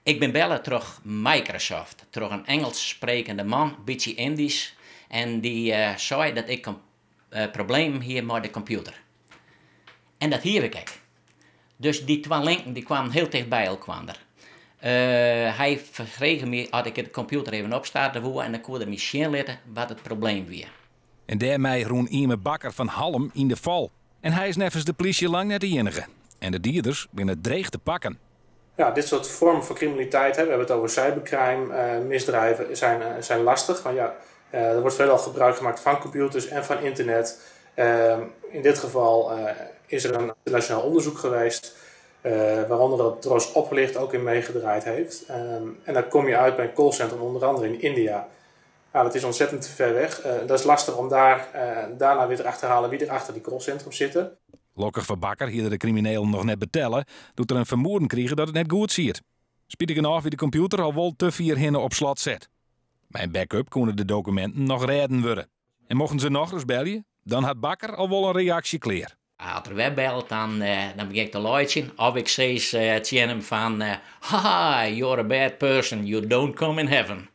Ik bin belle troch Microsoft, troch in Ingelsk sprekende man, bytsje Yndysk, en dy sei dat ik problemen hie mei de kompjûter. En dat hie ik ek. Dus dy twa linken dy kwamen hiel ticht by elkoar. Hy frege my oft ik de kompjûter even opstarte woe en dan koe er my sjen litte wat it probleem wie. En dêrmei rûn Yme Bakker fan Hallum yn de fal. En hy is neffens de plysje lang net de iennige. En de dieders binne dreech te pakken. Ja, dit soort vormen van criminaliteit, hè, we hebben het over cybercrime, misdrijven, zijn lastig. Want ja, er wordt veelal gebruik gemaakt van computers en van internet. In dit geval is er een internationaal onderzoek geweest, waaronder dat Tros Oplicht ook in meegedraaid heeft. En dan kom je uit bij een callcenter, onder andere in India. Nou, dat is ontzettend ver weg. Dat is lastig om daarna weer te achterhalen wie er achter die callcentrum zitten. Lokkich foar Bakker hie er de kriminelen noch net betelle, doe't er in fermoeden krige dat it net goed siet. Spitigernôch wie de kompjûter al wol te fier hinne op slot set. Mei in backup koene de dokuminten noch rêden wurde. En mochten se nochris belje, dan hat Bakker al wol in reaksje klear. As er wer bellet, dan begjin ik te laitsjen. Of ik sis tsjin him fan: "Haha, you're a bad person, you don't come in heaven."